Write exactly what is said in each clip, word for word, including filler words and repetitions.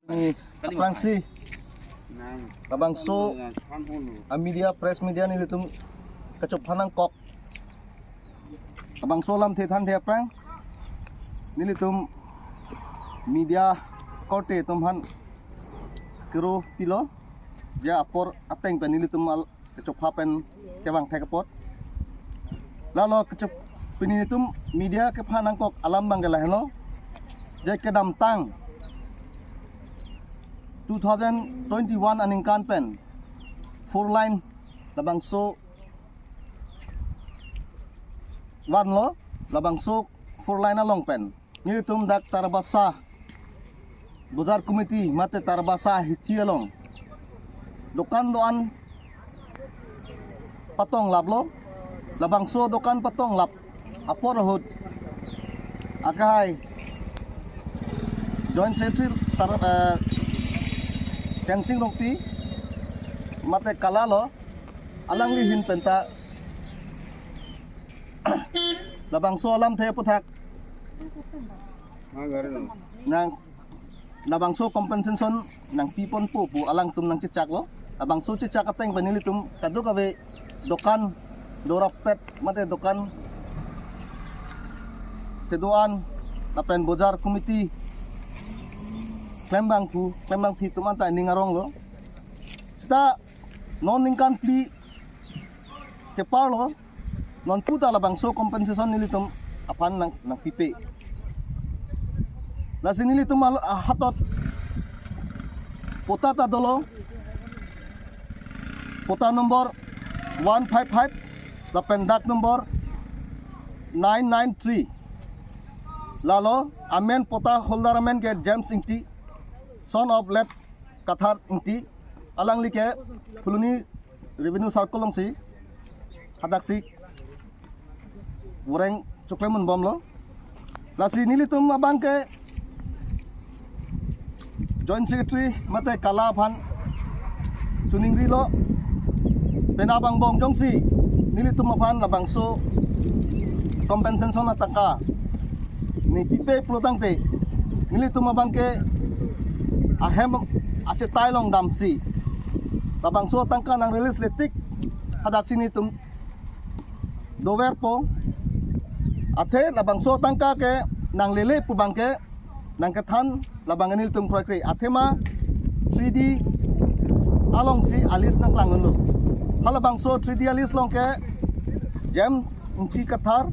Ni aphrangsi labangso a media, press media nelitum kachopha nangkok. Labangso alamthe thanthe aphrang nelitum media korte atum aphan kero pilo, je apor ateng pen nelitum al- kachopha pen kevang thek apot. Lalo kachop pini nelitum media kepha nangkok alam abang ke lahenlo. Je kedamtang two thousand twenty-one aningkan pen four lane labangso vanlo, labangso four lane along pen nelitum dak Tarbasa Bazar Committee mate Tarbasa hithi along dokan do-an patonglaplo. Labangso dokan patonglap apor ahut akehai Joint Secretary Tar-, eh, Tensing Rongpi mate Kala lo, alangli ahin penta labangso alamthe aputhak nang labangso compensation nangpiponpo pu alangtum nangchechaklo. Labangso chechak ateng pen nelitum kadokave dokan dorapet mate dokan kedo-an lapen bazar committee klembangphu klembangpi atum anta ning aronglo. Seta non ningkan phli keparlo, non puta labangso compensation nelitum aphan nang, nangpipe. Lasi nelitum al-, ah, hatot pota ta dolo, pota number one five five lapen dak number nine nine three. Lalo amen, pota holder amen ke James Ingti, son of late Kathar Ingti, alangli ke Phuloni Revenue Circle alongsi hadaksi voreng choklemun bomlo. Lasi nelitum abang ke Joint Secretary mate Kala aphan choningrilo, penap angbong jongsi nelitum aphan labangso compensation atangka nepipe pulotangte, nelitum abang ke ahem achetai along damsi labangso atangka nang release letik hadaksi nelitum doverpo. Athe labangso atangka ke nanglele pu abang ke nangkethan labang nelitum kroikre. Athema three D alongsi a-list nangklang unlo. Halabangso three D a-list along ke James Ingti Kathar,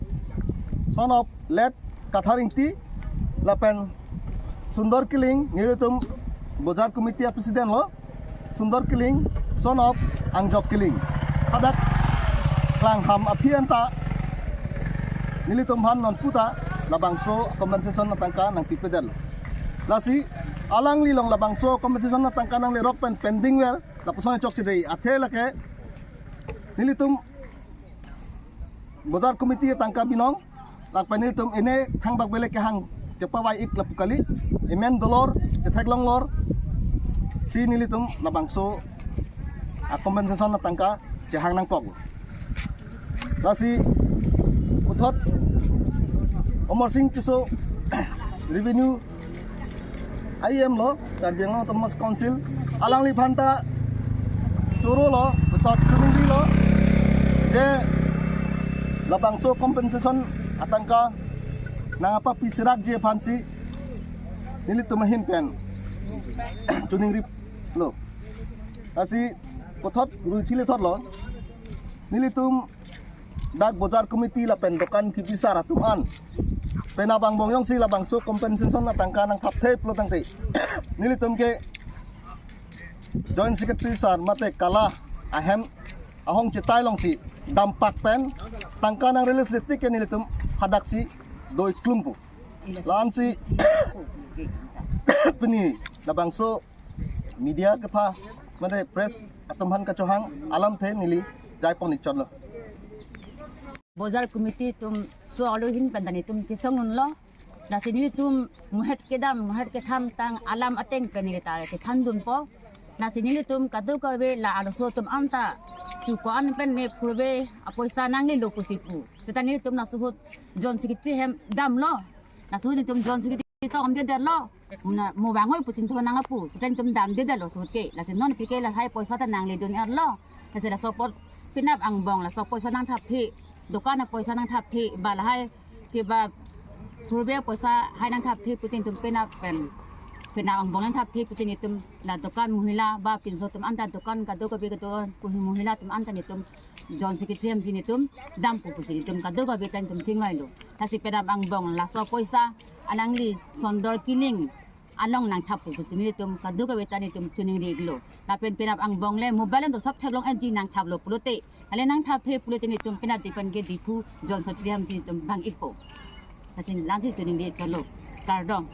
son of late Kathar Ingti, lapen Sundor Killing, nelitum bazar committee a-president lo, Sundor Killing, son of Angjok Killing. Hadak klangham aphi anta nelitum aphan non puta labangso compensation atangka nangpipedetlo. Lasi alangli along labangso compensation atangka nanglerok pen pending ver, lapuson chokchedei. Athe lake nelitum bazar committee atangka binong, lapen nelitum ene thangbak belek kehang kepavai ik lapu kali, emen dolor, chetheklonglor si nelitum labangso a-compensation atangka chehang nangkok. Lasi puthot Amarsing Tisso, Revenue I M lo, Karbi Anglong Autonomous Council, alangli aphanta chorolo, puthot choningrilo, je labangso compensation atangka nangpapi serakji aphansi nelitum ahin pen choningrilo. Lasi puthot ruithile thotlo, nelitum dak bazar committee lapen dokan kebi asar atum an penap angbong jongsi labangso compensation atangka nangthapthe pulotangte, nelitum ke Joint Secretary sir mate Kala ahem ahong chetai alongsi dampak pen tangka nang release letik ke nelitum hadaksi doiklumpo. La-ansi pini labangso media kepha mate press atum aphan kachohang alamthe neli jaipon ikchotlo. Bazar committee atum so alu ahin pen ta nelitum chesong unlo. Lasi nelitum muhet kedam, muhet kethan tang alam ateng pen neli ta kethandunpo. Lasi nelitum kadokave la arloso atum anta chuko an pen ne purbe apoisa nanglelo pusi pu. Seta nelitum laso ahut Joint Secretary hem damlo. Laso ahut nelitum Joint Secretary Ito om de derlo. Muna mo bangoi putin thonang apu. Putin tum dam de derlo sut ke. Lasi non pike lahai poisa ta nangledun erlo. Lasi laso apot penap angbong laso poisa nangthapthe. Dokan apoisa nangthapthe. Ba lahai ke ba purbe poisa hai nangthapthe putin tum penap pen. Penap angbong nangthapthe putin itum la dokan mohila ba pinso atum anta dokan kadokave kadokave mohila atum anta netum Joint Secretary ahamsi netum dampo pusi netum kadokave ta netum chingvailo. Lasi penap angbong laso poisa alangli Sundor Killing along nangthappo pusi netum kadokave ta netum chiningri-iklo. Lapen penap angbong le mobile along do sop theklong enji nangthaplo pulote. Ale nangthapthe pulote netum penap depan ke Diphu Joint Secretary ahamsi netum bang-ikpo. Lasi la-ansi chiningri-iklo. Kardom.